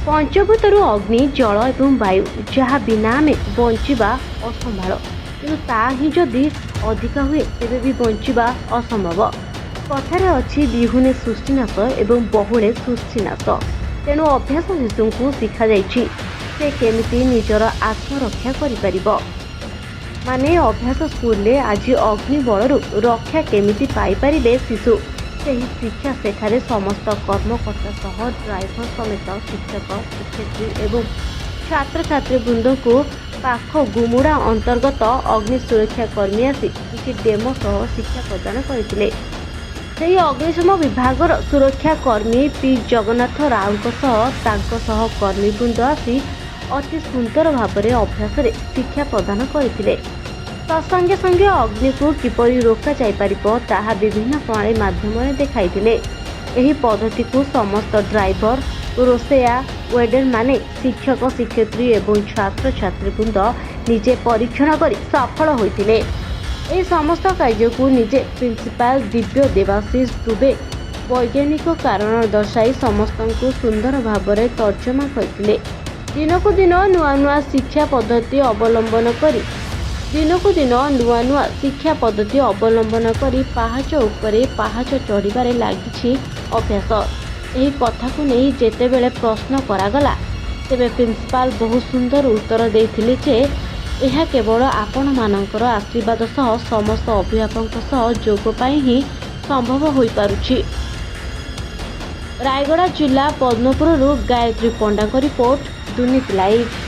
ପଞ୍ଚଭୂତରୁ ଅଗ୍ନି, ଜଳ ଏବଂ ବାୟୁ, ଯାହା ବିନା ଆମେ ବଞ୍ଚିବା ଅସମ୍ଭାଳ। କିନ୍ତୁ ତା ହିଁ ଯଦି ଅଧିକା ହୁଏ, ତେବେ ବି ବଞ୍ଚିବା ଅସମ୍ଭବ। କଥାରେ ଅଛି, ବିହୁନେ ସୃଷ୍ଟିନାଶ ଏବଂ ବହୁଳେ ସୃଷ୍ଟିନାଶ। ତେଣୁ ଅଭ୍ୟାସ ଶିଶୁଙ୍କୁ ଶିଖାଯାଇଛି ସେ କେମିତି ନିଜର ଆତ୍ମରକ୍ଷା କରିପାରିବ। ମାନେ ଅଭ୍ୟାସ ସ୍କୁଲରେ ଆଜି ଅଗ୍ନି ବଳରୁ ରକ୍ଷା କେମିତି ପାଇପାରିବେ ଶିଶୁ, ସେହି ଶିକ୍ଷା ସେଠାରେ ସମସ୍ତ କର୍ମକର୍ତ୍ତା ସହ ଡ୍ରାଇଭର ସମେତ ଶିକ୍ଷକ, ଶିକ୍ଷୟିତ୍ରୀ ଏବଂ ଛାତ୍ରଛାତ୍ରୀବୃନ୍ଦଙ୍କୁ ପାଖ ଗୁମୁଡ଼ା ଅନ୍ତର୍ଗତ ଅଗ୍ନି ସୁରକ୍ଷା କର୍ମୀ ଆସି କିଛି ଡେମୋ ସହ ଶିକ୍ଷା ପ୍ରଦାନ କରିଥିଲେ। ସେହି ଅଗ୍ନିଶମ ବିଭାଗର ସୁରକ୍ଷା କର୍ମୀ ପି ଜଗନ୍ନାଥ ରାଓଙ୍କ ସହ ତାଙ୍କ ସହ କର୍ମୀବୃନ୍ଦ ଆସି ଅତି ସୁନ୍ଦର ଭାବରେ ଅଭ୍ୟାସରେ ଶିକ୍ଷା ପ୍ରଦାନ କରିଥିଲେ। ତତ୍ସଙ୍ଗେ ସଙ୍ଗେ ଅଗ୍ନିକୁ କିପରି ରୋକାଯାଇପାରିବ, ତାହା ବିଭିନ୍ନ ପ୍ରଣାଳୀ ମାଧ୍ୟମରେ ଦେଖାଇଥିଲେ। ଏହି ପଦ୍ଧତିକୁ ସମସ୍ତ ଡ୍ରାଇଭର, ରୋଷେୟା, ୱେଡରମାନେ, ଶିକ୍ଷକ, ଶିକ୍ଷୟିତ୍ରୀ ଏବଂ ଛାତ୍ରଛାତ୍ରୀବୃନ୍ଦ ନିଜେ ପରୀକ୍ଷଣ କରି ସଫଳ ହୋଇଥିଲେ। ଏହି ସମସ୍ତ କାର୍ଯ୍ୟକୁ ନିଜେ ପ୍ରିନ୍ସିପାଲ ଦିବ୍ୟ ଦେବାଶିଷ ଦୁବେ ବୈଜ୍ଞାନିକ କାରଣ ଦର୍ଶାଇ ସମସ୍ତଙ୍କୁ ସୁନ୍ଦର ଭାବରେ ତର୍ଜମା କରିଥିଲେ। ଦିନକୁ ଦିନ ନୂଆ ନୂଆ ଶିକ୍ଷା ପଦ୍ଧତି ଅବଲମ୍ବନ କରି, ଦିନକୁ ଦିନ ନୂଆ ନୂଆ ଶିକ୍ଷା ପଦ୍ଧତି ଅବଲମ୍ବନ କରି ପାହାଚ ଉପରେ ପାହାଚ ଚଢ଼ିବାରେ ଲାଗିଛି ଅଭ୍ୟାସ। ଏହି କଥାକୁ ନେଇ ଯେତେବେଳେ ପ୍ରଶ୍ନ କରାଗଲା, ତେବେ ପ୍ରିନ୍ସିପାଲ ବହୁ ସୁନ୍ଦର ଉତ୍ତର ଦେଇଥିଲେ ଯେ ଏହା କେବଳ ଆପଣମାନଙ୍କର ଆଶୀର୍ବାଦ ସହ ସମସ୍ତ ଅଭିଭାବକଙ୍କ ସହଯୋଗ ପାଇଁ ହିଁ ସମ୍ଭବ ହୋଇପାରୁଛି। ରାୟଗଡ଼ା ଜିଲ୍ଲା ପଦ୍ମପୁରରୁ ଗାୟତ୍ରୀ ପଣ୍ଡାଙ୍କ ରିପୋର୍ଟ, ଦୁର୍ନୀତି ଲାଇଭ୍।